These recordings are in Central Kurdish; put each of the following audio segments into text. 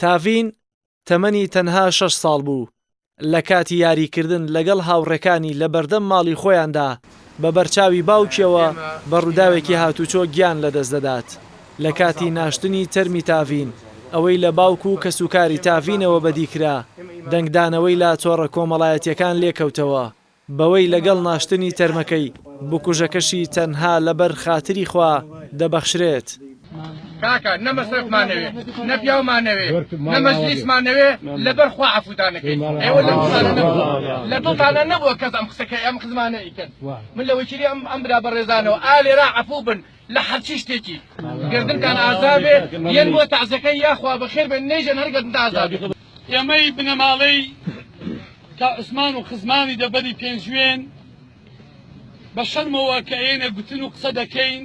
تاڤین تەمەنی تەنها شەش ساڵ بوو، لە کاتی یاریکردن لەگەڵ هاوڕێکانی لە بەردەم ماڵی خۆیاندا بە بەرچاوی باوکیەوە بە ڕووداوێکی هاتوچۆ گیان لەدەست دەدات. لە کاتی ناشتنی تەرمی تاڤین، ئەوەی لە باوک و کەسوکاری تاڤینەوە بەدیکرا، دەنگدانەوەی لە تۆڕە کۆمەڵایەتیەکان لێکەوتەوە. بەوەی لەگەڵ ناشتنی تەرمەکەی، بکوژەکەشی تەنها لەبەر خاتری خوا دەبەخشرێت. کاکە نە مەسرەفمان نەوێ نە پیاومان نەوێ نە مەجلیسمان نەوێ لەبەر خوا عەفوتان نەکەین ئێوە لە دڵتانە نەبووە لە دڵتانە نەبووە کەس ئەم قسەکە ئەم خزمانە ئیکەن من لە وەکیلی ئەم ئەم برا بەڕێزانەوە ئا لێرە عەفو بن لە هەرچی شتێکی گردنتان ئازا بێ یەن بۆ تەعزەکەی یاخوا بەخێر بێن نەیژەن هەر گردنتان ئازا بێ. ئێمەی بنەماڵەی کا عوسمان و خزمانی دەڤەری پێنجوێن بە شەرمەوە کە ئێنە گوتن و قسە دەکەین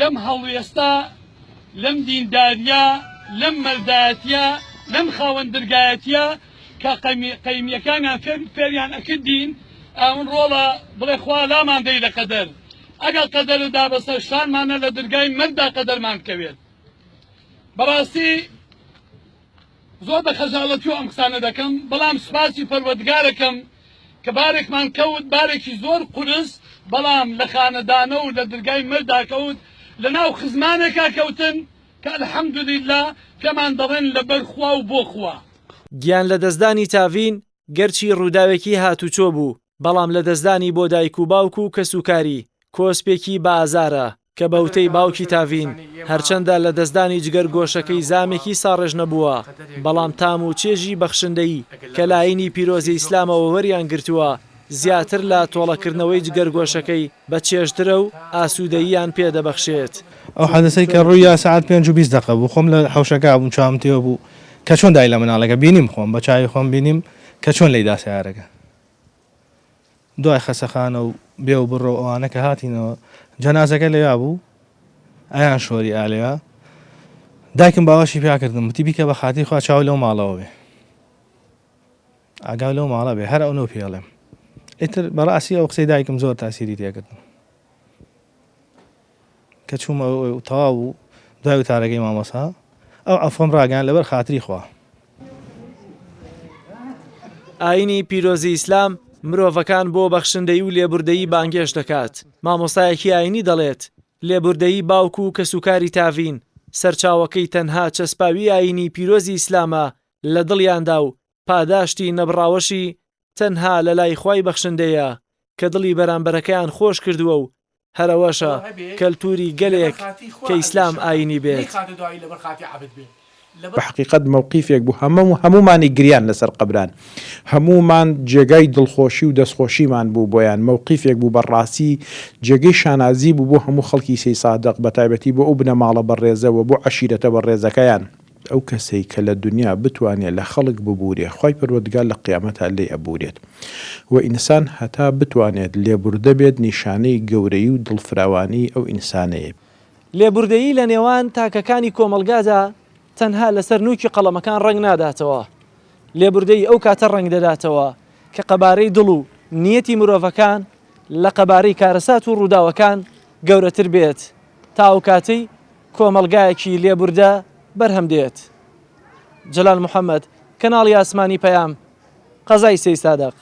لەم هەڵوێستە لەم دینداریە لەم مەردایەتیە لەم خاوەن درگایەتیە کە قەیمیەکانیان فێر فێریان ئەکردین ئەون ڕۆڵە بڵێ خوا لامان دەی لە قەدەر ئەگەر قەدەردا بەسەر شانمانە لە درگای مەردا قەدەرمان بکەوێت بەڕاستی زۆر بە خەجاڵەتی ئەم قسانە دەکەم بەڵام سوپاسی پەروەردگارەکەم کە بارێکمان کەوت بارێکی زۆر قورس بەڵام لە خانەدانە و لە درگای مەردا کەوت لە ناو خزمانێکا کەوتن کە الحمدللە پێمان دەڵێن لەبەر خوا و بۆ خوا. گیان لەدەستدانی تاڤین گەرچی ڕووداوێکی هاتوچۆ بوو، بەڵام لەدەستدانی بۆ دایک و باوک و کەسوکاری کۆسپێکی بە ئازارە، کە بە وتەی باوکی تاڤین، هەرچەندە لەدەستدانی جگەرگۆشەکەی زامێکی ساڕێژ نەبووە، بەڵام تام و چێژی بەخشندەیی کە لە ئایینی پیرۆزی ئیسلامەوە وەریان گرتووە، زیاتر لە تۆڵەکردنەوەی جگەرگۆشەکەی بە چێژترە و ئاسوودەییان پێ دەبەخشێت. ئەو حادسەی کە ڕوویا سەعات پێنج و 20 دەقە بوو، خۆم لە حەوشەکە بووم چاوم تێوە بوو کە چۆن دای لە مناڵەکە بینیم خۆم بە چاوی خۆم بینیم کە چۆن لێیدا سەیارەکە. دوای خەسەخانە و بێ و بڕۆ و ئەوانە کە هاتینەوە جەنازەکە لەویا بوو ئەیان شۆری ئا لەویا دایکم باوەشی پیا کردم وتی بیکە بە خاتری خوا چاو لەو ماڵەوە بێ ئاگاو لەو ماڵە بێ هەر ئەو نەو پێڵێم ئیتر بەڕاستی ئەو قسەی دایکم زۆر تاسیری تێکردم کە چوومە تەواو بوو دوای وتارەکەی مامۆستا ئەو عەفوەم ڕاگەیاند لەبەر خاتری خوا. ئاینی پیرۆزی ئیسلام مرۆڤەکان بۆ بەخشندەیی و لێبوردەیی بانگێشت دەکات، مامۆستایەکی ئاینی دەڵێت، لێبوردەیی باوک و کەسوکاری تاڤین سەرچاوەکەی تەنها چەسپاوی ئاینی پیرۆزی ئیسلامە لە دڵیاندا و پاداشتی نەبڕاوەشی تەنها لەلای خوای بەخشندەیە کە دڵی بەرامبەرەکەیان خۆش کردووە و هەر ئەوەشە کەلتوری گەلێک کە ئیسلام ئاینی بێت. بە حەقیقەت مەوقیفێک بوو هەموو هەموومانی گریان لەسەر قەبران هەموومان جێگای دڵخۆشی و دەستخۆشیمان بوو بۆیان مەوقیفێک بوو بە ڕاستی جێگەی شانازی بوو بۆ هەموو خەڵکی سەیسادق بە تایبەتی بۆ ئەو بنەماڵە بەڕێزە وە بۆ عەشیرەتە بەڕێزەکەیان. ئەو کەسەی کە لە دونیا بتوانێ لە خەڵک ببورێ خوای پەروەردگار لە قیامەتا لێی ئەبورێت وە ئینسان هەتا بتوانێت لێبوردە بێت نیشانەی گەورەیی و دڵفراوانی ئەو ئینسانەیە. لێبوردەیی لە نێوان تاکەکانی کۆمەڵگادا تەنها لەسەر نوکی قەڵەمەکان ڕەنگ ناداتەوە، لێبوردەیی ئەو کاتە ڕەنگ دەداتەوە کە قەبارەی دڵ و نیەتی مرۆڤەکان لە قەبارەی کارەسات و ڕووداوەکان گەورەتر بێت تا ئەو کاتەی کۆمەڵگایەکی لێبوردە بەرهەم دێت. جەلال محەمەد، کەناڵی ئاسمانی پەیام، قەزای سەیسادق.